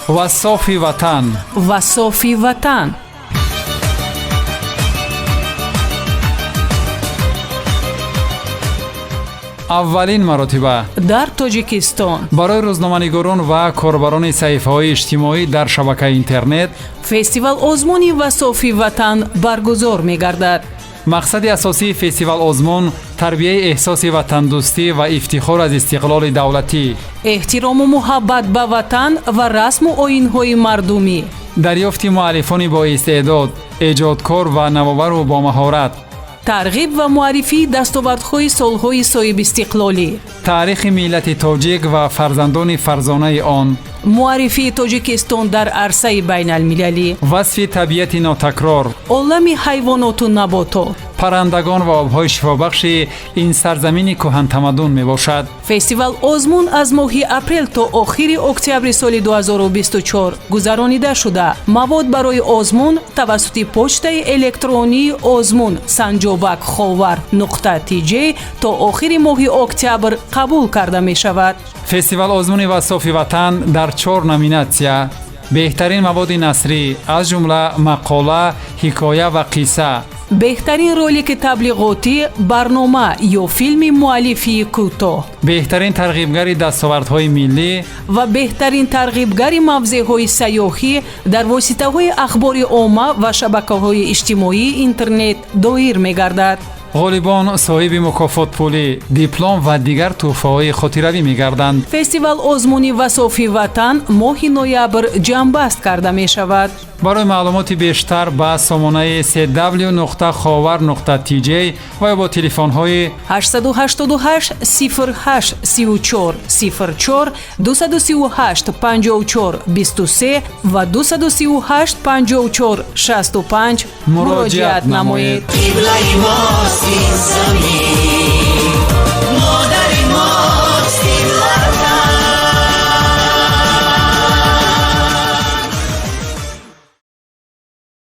Вассофи ватан. Вассофи ватан. Аввалин маротиба дар Тоҷикистон барои рӯзноманигорон ва корбарони саҳифаҳои иҷтимоӣ дар шабакаи интернет фестивал озмуни Вассофи ватан баргузор мегардад. Мақсади асосии фестивал-озмун тарбияи эҳсоси ватандӯстӣ ва ифтихор аз истиқлоли давлатӣ, эҳтирому муҳаббат ба ватан ва расму оинҳои мардумӣ, дарёфти муаллифони боистеъдод, эҷодкор ва навовару бомаҳорат, тарғиб ва муаррифии дастовардҳои солҳои соҳибистиқлолӣ, таърихи миллати тоҷик ва фарзандони фарзонаи он, муаррифии Тоҷикистон дар арсаи байналмилалӣ, васфи табиати нотакрор, олами ҳайвоноту наботот, паррандагон ва обҳои шифобахши ин сарзамини кӯҳантамаддун мебошад. Фестивал озмун аз моҳи апрел то охири октябри соли 2024 гузаронида шуда, мавод барои озмун тавассути почтаи электронии озмун@khovar.tj то охири моҳи октябр қабул карда мешавад. Фестивал озмуни Вассофи ватан дар чор номинатсия: беҳтарин маводи насрӣ, аз ҷумла мақола, ҳикоя ва қисса, беҳтарин ролики таблиғотӣ, барнома ё филми муаллифии кӯтоҳ, беҳтарин тарғибгари дастовардҳои миллӣ ва беҳтарин тарғибгари мавзеъҳои сайёҳӣ дар воситаҳои ахбори омма ва шабакаҳои иҷтимоии интернет доир мегардад. Ғолибон соҳиби мукофотпулӣ, диплом ва дигар тӯҳфаҳои хотиравӣ мегарданд. Фестивал озмуни Вассофи ватан моҳи ноябр ҷамъбаст карда мешавад. Барои маълумоти бештар ба сомонаи cw.khovar.tj ва ё бо телефонҳои 888 08 34 04, 238 54 23 ва 238 54 65 муроҷиат намоед. Қиблаи мост ин замин.